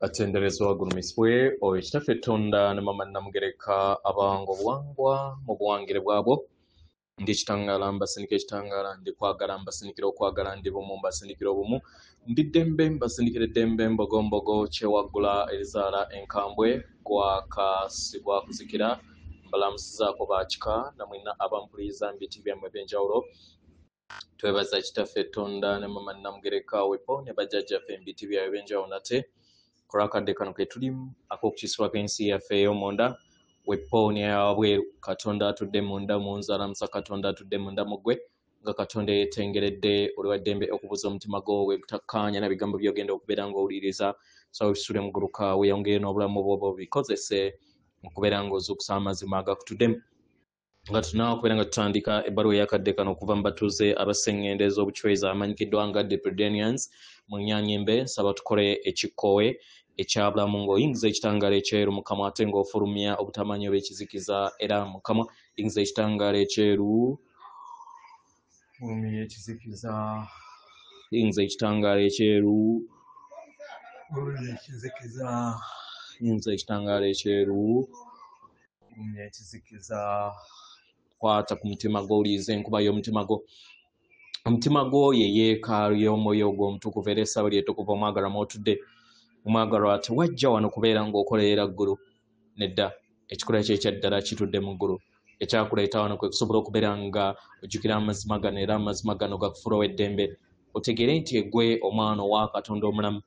Atenderezwa agulumisibwe oyo Kitaffe Tonda ne Mama Namugereka abawanga obuwangwa mu buwangire bwabwo. Ndi kitangaala mbasindika ekitangaala, ndi kwagala mbasindikira okwagala, ndi bumu mbasindikira obumu, ndi ddembe mbasindikira eddembe, mbogombogo kyewaggula erizaala enkambwe, gwaka si gwakuzikira. Mbalamusizaako bakika namwenna abampuliriza mu biti byammwe eby'enjawulo. Twebaza Kitaffe Tonda ne Mama Namugereka wepo ne bajjajjaffe mu biti byabwe eby'enjawulo nate kulwakadde kano ke tulimu ak'okukyusibwako ensi yaffe ey'omunda wepo n'eyawabweru. Katonda atudde munda mu nze alamusa Katonda atudde munda mu ggwe, nga Katonda eyeetengeredde oli wa ddembe okubuuza omutima gwo we gutakkaanya na bigambo by'ogenda okubeera ng'owuliriza. So wisule muguluka weeyongere n'obulamu bwo bikozese mu kubeera ng'ozuukusa amazima agakutuddemu. Nga tunaawa okubeera nga tutandika ebbaluwa eyakadde kano okuva mu batuuze abasengendo ez'obucwezi abamanyikiddwa nga Depredanians mu Nnyanyembe, nsaba tukole ekikkowe ekyabulamu ng'oyingiza ekitangaala ekyeru mu kamwa ate ng'ofulumya obutamanyi oba ekizikiza era mu kamwa. Yingiza ekitangaala ekyeru, fulumya ekizikiza, yingiza ekitangaala ekyeru, fulumya ekizikiza, yingiza ekitangaala ekyeru, fulumya ekizikiza. Kwata ku mutima gwo, owulirize enkuba y'omutima gwo. Omutima gwo ye yeekaalu y'omwoyo ogwo omutukuvu era essabo lye ettukuvu omwagalwa mw'otudde. Omwagalwa tewajja wano kubeera ng'okolerera ggulu, nedda. Ekikula kye ekyaddala kitudde mu ggulu. Ekyakuleeta wano kwe kusobola okubeera nga ojjukira amazima gano era amazima gano gakufuula ow'eddembe. Otegeere nti eggwe omwana owa Katonda omulamu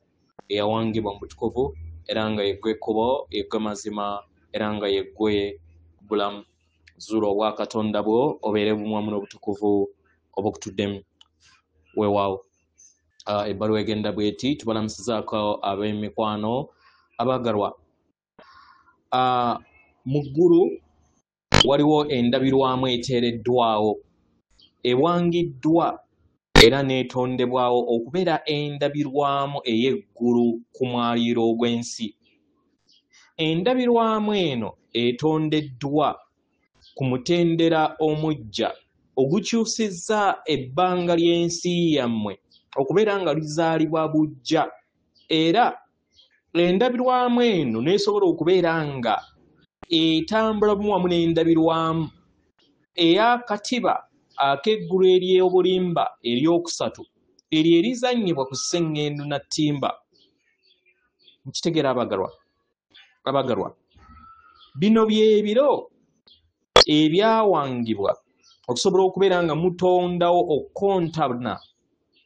eyawangibwa mu butukuvu era nga yeggwe ekkubo, yeggwe mazima era nga yeggwe bulamu. Zuula obwakatonda bwo obeere bumu wamu n'obutukuvu obukutuddemu. Weewaawo. Ebbaluwa egenda bw'eti: tubalamusizaako ab'emikwano abaagalwa. Mu ggulu waliwo endabirwamu eteereddwawo, ewangiddwa era n'etondebwawo okubeera endabirwamu ey'eggulu ku mwaliiro ogw'ensi. Endabirwamu eno etondeddwa ku mutendera omuggya ogukyusizza ebbanga ly'ensi yammwe okubeera nga lizaalibwa buggya, era endabirwamu eno n'esobola okubeera nga etambula bumu wamu n'endabirwamu ey'akatiba ak'eggulu ery'obulimba eryokusatu eryo erizannyibwa ku ssengendo na ttimba. Nkitegeera abagalwa, abagalwa, bino bye biro ebyawangibwa okusobola okubeera nga mutondawo okukontana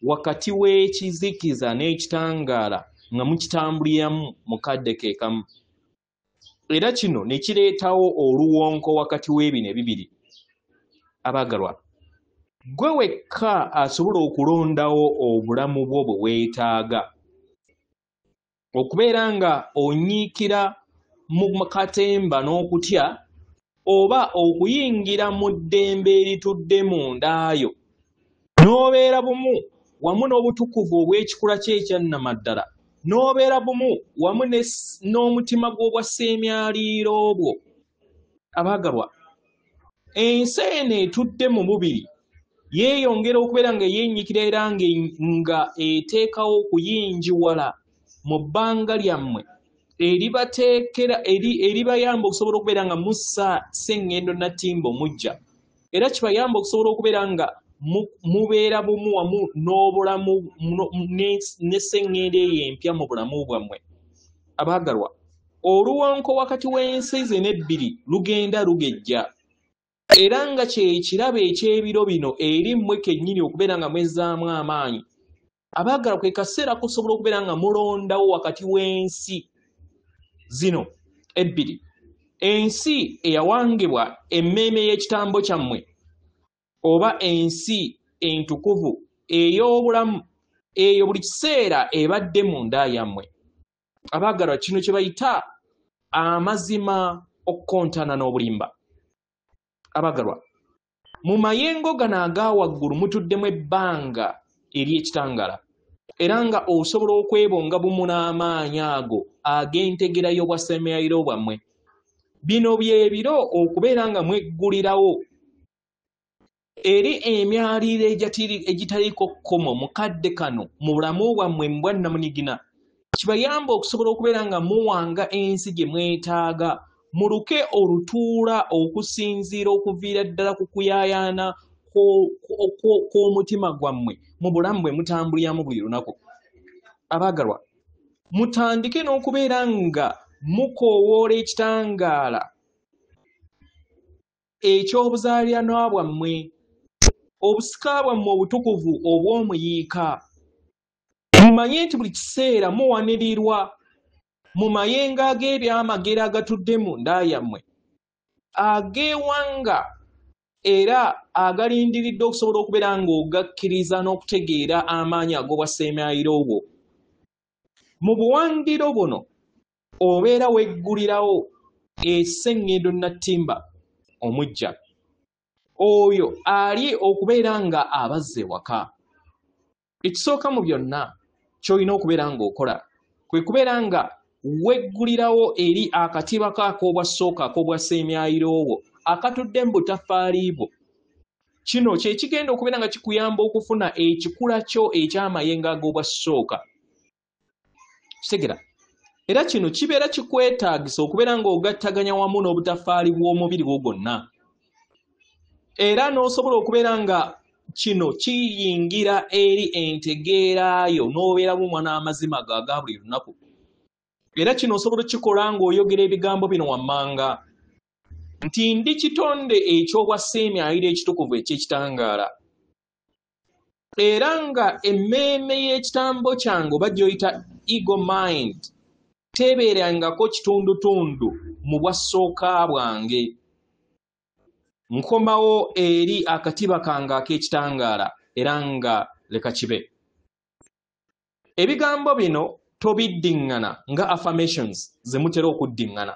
wakati w'ekizikiza n'ekitangaala nga mukitambuliramu mu kadde ke kamu, era kino ne kireetawo oluwonko wakati w'ebino ebibiri. Abaagalwa, ggwe wekka asobola okulondawo obulamu bwo bwe weetaaga okubeera nga onyiikira mu katemba n'okutya oba okuyingira mu ddembe eritudde munda yo n'obeera bumu wamu n'obutukuvu obw'ekikula kye ekyannamaddala, n'obeera bumu wamu n'omutima gw'obwa sseemyaliiro bwo. Abaagalwa, ensi eno etudde mu mubiri yeeyongera okubeera nga yeenyikira era nga eteekawo okuyinjiwala mu bbanga lyammwe eribateekera eribayamba okusobola okubeera nga mussa ssengendo na ttimba omuggya, era kibayamba okusobola okubeera nga mubeera bumu wamu n'obulamu ne ssengendo eyo empya mu bulamu bwammwe. Abaagalwa, oluwonko wakati w'ensi zino ebbiri lugenda lugejja, era nga kye kirabo eky'ebiro bino eri mmwe kennyini okubeera nga mwezzaamu amaanyi. Abaagalwa, kwe kaseera kusobola okubeera nga mulondawo wakati w'ensi zino ebbiri, ensi eyawangibwa emmeeme y'ekitambo kyammwe oba ensi entukuvu ey'obulamu eyo buli kiseera ebadde munda yammwe. Abaagalwa, kino kye bayita amazima okukontana n'obulimba. Abaagalwa, mu mayengo gano aga waggulu mutuddemu ebbanga ery'ekitangaala, era nga osobola okwebonga bumu n'amaanyi ago ag'entegera y'obwa ssemyaliro bwammwe. Bino bye biro okubeera nga mweggulirawo eri emyaliiro egitaliiko kkomo mu kadde kano mu bulamu bwammwe mu bwannamunigina. Kibayambe okusobola okubeera nga muwanga ensi gye mwetaaga, muluke olutuula okusinziira okuviira ddala ku kuyaayaana kw'omutima gwammwe mu bulamu bwe mutambuliramu buli lunaku. Abaagalwa, mutandike n'okubeera nga mukoowoola ekitangaala eky'obuzaaliranwa bwammwe, obusika bwammwe obutukuvu obw'omuyiika. Mumanye nti buli kiseera muwanirirwa mu mayengo ag'ebyamagero agatudde mu nda yammwe, ag'ewanga era agalindiridde okusobola okubeera ng'ogakkiriza n'okutegeera amaanyi ag'obwasseemyayiro bwo. Mu buwandiro buno obeera weggulirawo esseŋŋendo nnattimba omuggya, oyo ali okubeera nga abazza ewaka. Ekisooka mu byonna ky'olina okubeera ng'okola kwe kubeera nga weggulirawo eri akatiba ko ak'obwassooka ak'obwasseemyayiro bwo akatudde mu butaffaali bwo. Kino kye kigenda okubeera nga kikuyamba okufuna ekikula kyo eky'amayengo ag'obwassooka. Kitegera? Era kino kibeera kikwetaagisa okubeera ng'ogattaganya wamu n'obutaffaali bw'omubiri gwo gwonna. Era n'osobola okubeera nga kino kiyingira eri entegeera yo n'obeera bumwa n'amazima go aga buli lunaku. Era kino osobola okukikola ng'oyogera ebigambo bino wammanga nti ndi kitonde eky'obwasseemyayiro ekitukuvu eky'ekitangaala, era nga emmeeme y'ekitambo kyange oba gy'oyita ego mind tebeerangako kitundutundu mu bwassooka bwange. Nkomawo eri akatiba kange ak'ekitangaala era nga leka kibe. Ebigambo bino tobiddiŋŋana nga affirmations ze mutera okuddiŋŋana.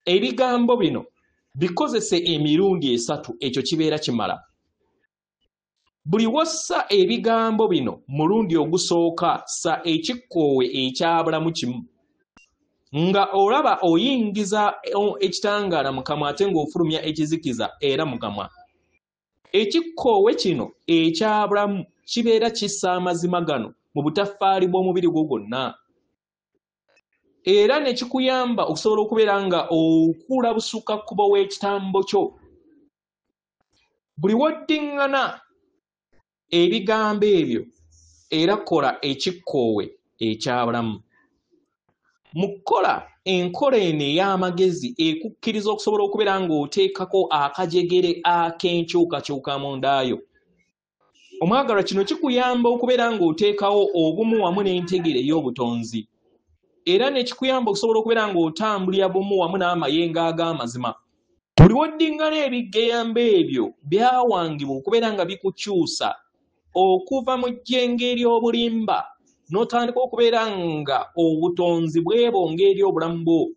Ebigambo bino bikozese emirundi esatu, ekyo kibeera kimala. Buli w'ossa ebigambo bino mulundi ogusooka, ssa ekikkoowe ekyabulamu kimu, nga olaba oyingiza ekitangaala mu kamwa ate ng'ofulumya ekizikiza era mu kamwa. Ekikkoowe kino ekyabulamu kibeera kissa amazima gano mu butaffaali bw'omubiri gwo gwonna, era ne kikuyamba okusobola okubeera nga okula busukka kkubo w'ekitambo kyo. Buli w'oddiŋŋana ebigambo ebyo era kola ekikkoowe ekyabulamu. Mu kukola enkola eno ey'amagezi ekukkiriza okusobola okubeera ng'oteekako akajegere ak'enkyukakyuka mu nda yo. Omwagalwa, kino kikuyamba okubeera ng'oteekawo obumu wamu n'entegeera ey'obutonzi, era ne kikuyamba okusobola okubeera ng'otambulira bumu wamu n'amayengo ag'amazima. Buli w'oddiŋŋana ebigambo ebyo byawangibwa okubeera nga bikukyusa okuva mu jjengo ery'obulimba n'otandika okubeera nga obutonzi bwebonga eri obulamu bwo,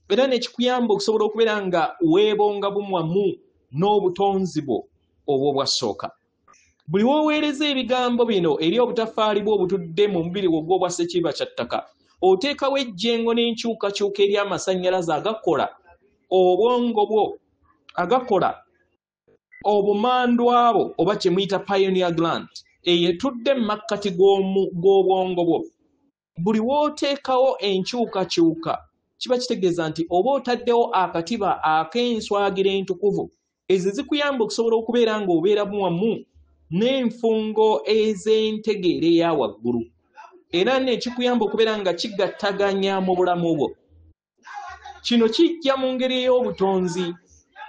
era ne kikuyamba okusobola okubeera nga weebonga bumu wamu n'obutonzi bwo obw'obwassooka. Buli w'oweereza ebigambo bino eri obutaffaali bwo obutudde mu mubiri gwo ogw'obwa ssekiba kya ttaka, oteekawo ejjengo n'enkyukakyuka eri amasannyalaze agakola obwongo bwo, agakola obumandwa bwo oba kye muyita pioneer gland eyo etudde mu makkati g'obwongo bwo. Buli w'oteekawo enkyukakyuka kiba kitegeeza nti oba otaddewo akatiba ak'enswagira entukuvu ezo zikuyamba okusobola okubeera ng'obeera wamu n'enfungo ez'entegeera eya waggulu, era ne kikuyamba okubeera nga kigattaganya mu bulamu bwo. Kino kijja mu ngeri ey'obutonzi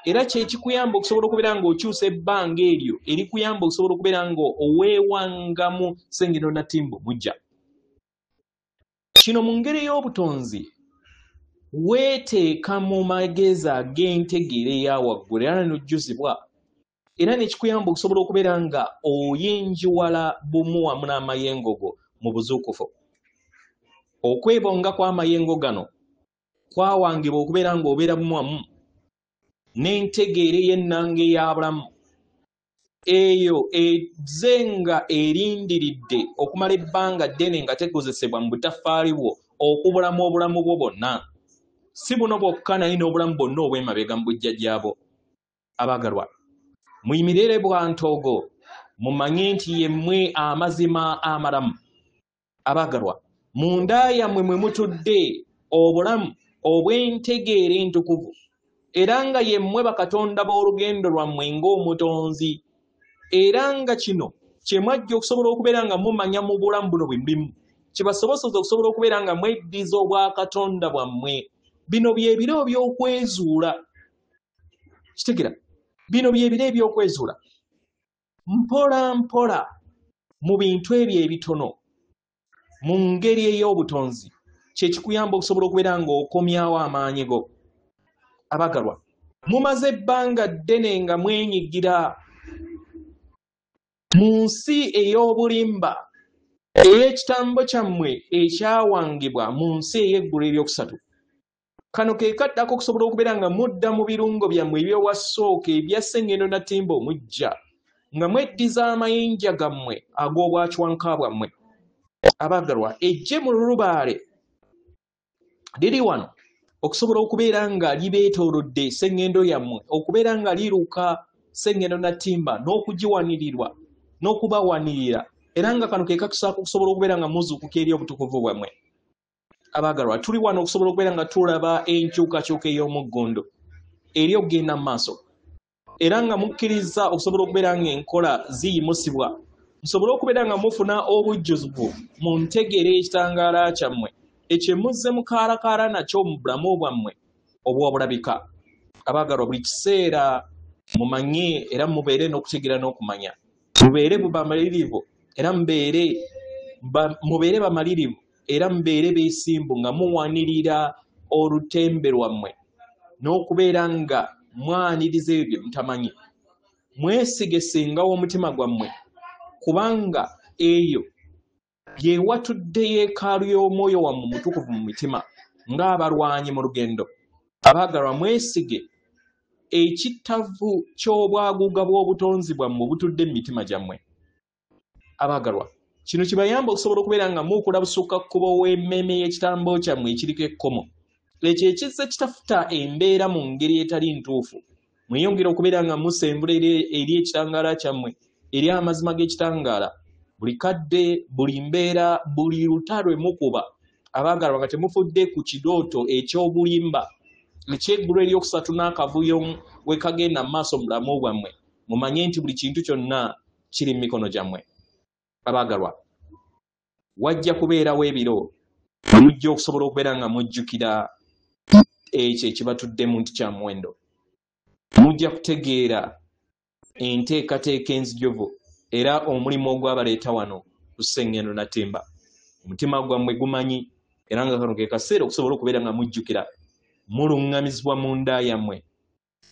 era kye kikuyamba okusobola okubeera ng'okyusa ebbanga eryo erikuyamba okusobola okubeera ng'oweewangamu Ssengendo Natimbo mujja. Kino mu ngeri ey'obutonzi weeteeka mu magezi ag'entegeera eya waggulu era n'ojjuzibwa, era ne kikuyamba okusobola okubeera nga oyinjiwala bumu wamu n'amayengo go mu buzuukufu. Okwebonga kw'amayengo gano kwawangibwa okubeera ng'obeera bumu wamu n'entegeera ey'ennanga eya bulamu eyo ezze nga erindiridde okumala ebbanga ddene nga tekozesebwa mu butaffaali bwo okubulamu obulamu bwo bwonna, si buno bwokka naye n'obulamu bwonna obw'emabega mu bujjajjaabwo. Abaagalwa, muyimirire bwantoogo, mumanye nti yemmwe amazima amalamu. Abaagalwa, Munda yammwe mwe mutudde obulamu obw'entegeera entukuvu, era nga yemmwe bakatonda b'olugendo lwammwe ng'omutonzi, era nga kino kye mwajja okusobola okubeera nga mumanya mu bulamu buno bwe mulimu, kibasoboseza okusobola okubeera nga mweddiza obwakatonda bwammwe. Bino bye biro by'okwezuula. Kitegeera, bino bye biro eby'okwezuula. Mpola mpola mu bintu ebyo ebitono mu ngeri ey'obutonzi kye kikuyamba okusobola okubeera ng'okomyawo amaanyi go. Abagalwa, mumaze ebbanga ddene nga mwenyigira mu nsi ey'obulimba ey'ekitambo kyammwe ekyawangibwa mu nsi ey'eggulu eryokusatu. Kano ke kaddako okusobola okubeera nga mudda mu birungo byammwe eby'owasooka ebya Sseŋŋendo Nattimba omuggya, nga mweddiza amayinja gammwe ag'obwacwanka bwammwe. Abagalwa, eggye mu lulubaale liri wano okusobola okubeera nga libeetoolodde sseŋŋendo yammwe, okubeera nga liruka Sseŋŋendo Nattimba n'okugiwanirirwa n'okubawanirira, era nga kano ke kakisaako okusobola okubeera nga muzuukuka eri obutukuvu bwammwe. Abagalwa, tuli wano okusobola okubeera nga tulaba enkyukakyuka ey'omuggundu eri okugenda mu maaso, era nga mukkiriza okusobola okubeera ng'enkola ziyimusibwa, musobole okubeera nga mufuna obujjuvu mu ntegeera y'ekitangaala kyammwe ekyo muzze mukaalakaala nakyo mu bulamu bwammwe obw'obulabika. Abaagalwa, buli kiseera mumanye era mubeere n'okutegeera n'okumanya, mubeere bamalirivu era mubeere bamalirivu era mubeere beesimbu nga muwanirira olutembe lwammwe n'okubeera nga mwaniriza ebyo bye mutamanyi. Mwesige singa w'omutima gwammwe, kubanga eyo ye watudde yeekaalu y'omwoyo wammwe mutukuvu mu mitima ng'abalwanyi mu lugendo. Abaagalwa, mwesige ekitavu ky'obwaguuga bw'obutonzi bwammwe obutudde mu mitima gyammwe. Abaagalwa, kino kibayamba okusobola okubeera nga mukula busukka kkubo w'emmeeme y'ekitambo kyammwe ekiriko ekkomo, ekyo ekizze kitafuta embeera mu ngeri etali ntuufu. Mweyongere okubeera nga musembula eri ekitangaala kyammwe, eri amazima g'ekitangaala. Buli kadde, buli mbeera, buli lutalo lwe mukuba, abaagalwa, nga temufudde ku kirooto eky'obulimba eky'eggulu eryokusatu n'akavuyo we kagenda mu maaso mu bulamu bwammwe, mumanye nti buli kintu kyonna kiri mu mikono gyammwe. Abaagalwa, wajja kubeerawo ebiro mujja okusobola okubeera nga mujjukira ekyo ekibatuddemu nti kya muwendo. Mujja kutegeera enteekateeka enzijuvu era omulimu ogwabaleeta wano ku Sseŋŋendo Nattimba. Omutima gwammwe gumanyi, era nga kano ke kaseera okusobola okubeera nga mujjukira, muluŋŋamizibwa munda yammwe,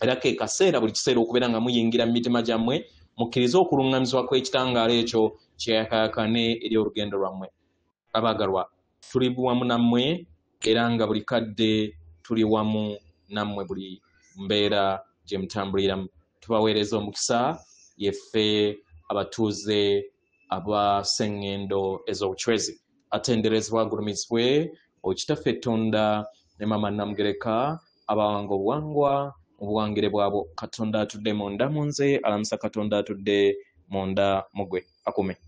era ke kaseera buli kiseera okubeera nga muyingira mu mitima gyammwe, mukkirize okuluŋŋamizibwa kw'ekitangaala ekyo kyeyakaayakane eri olugendo lwammwe. Abaagalwa, tuli wamu nammwe, era nga buli kadde tuli wamu nammwe buli mbeera gye mutambuliramu. Tubaweereza omukisa, yeffe abatuuze aba Sseŋŋendo ez'obuchwezi. Atenderezebwa agulumizibwe Okitaffe Ttonda ne Maama Namugereka, abawanga obuwangwa mu buwangire bwabwo. Katonda atudde munda mu nze alamusa Katonda atudde munda mu ggwe. Akume.